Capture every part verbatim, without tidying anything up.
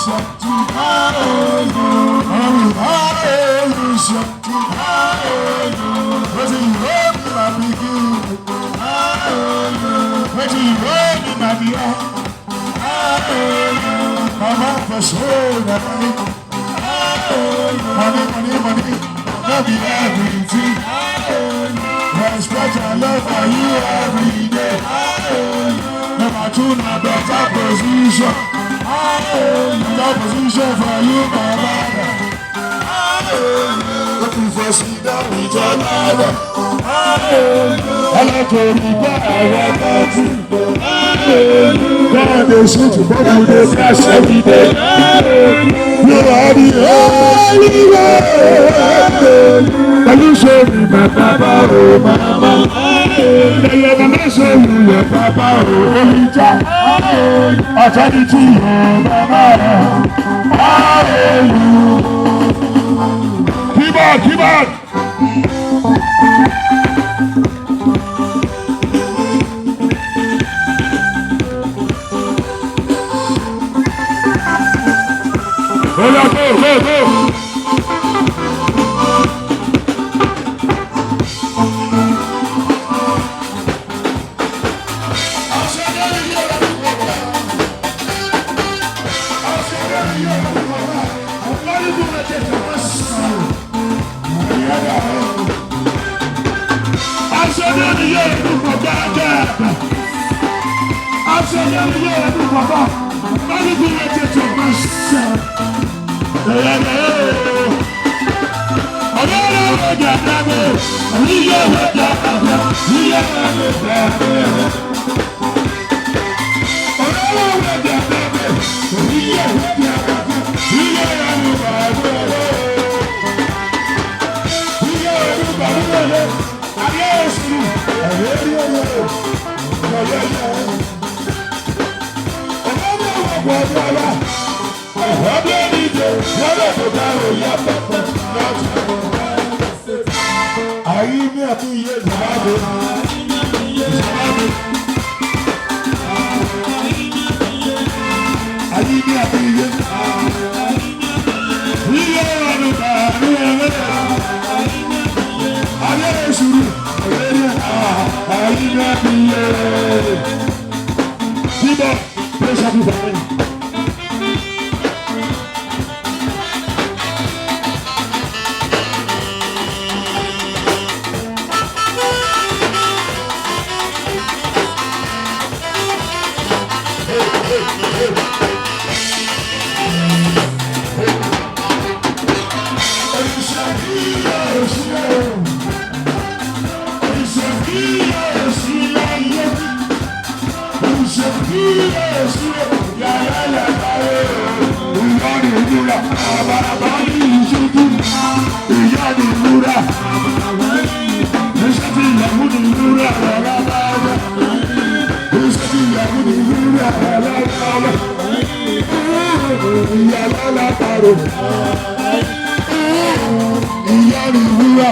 Hallelujah. Hallelujah. Wetin you owe me, my pikin? Hallelujah. Wetin you owe me, my dear? Hallelujah. Mama for sure, na money. Hallelujah. Money, money, money. No be everything. Respect and love for you every day. Number two, na better position. Better position for you, my brother. If you first sit down with your mother, I like to be our country. God dey shoot, but we dey crash every day. You are the only way. Can you show me my papa, oh mama? Can you ever show you your papa, oh Elijah? Authority, oh mama. Hallelujah. Keep on, keep on. Oya, go, go, go. Ayé mi àti iye ìjọba mi. Ìjọba mi. Ayé mi àti iye. Iye ọdún kàánú ẹ̀rẹ́. Ayé èṣù. Ayé mi àti iye. Bíbọ̀, pé ṣàkóso àwọn. Ìyá ni wúrà.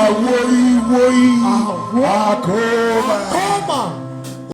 Àwo ìwò yìí. Àkóbá.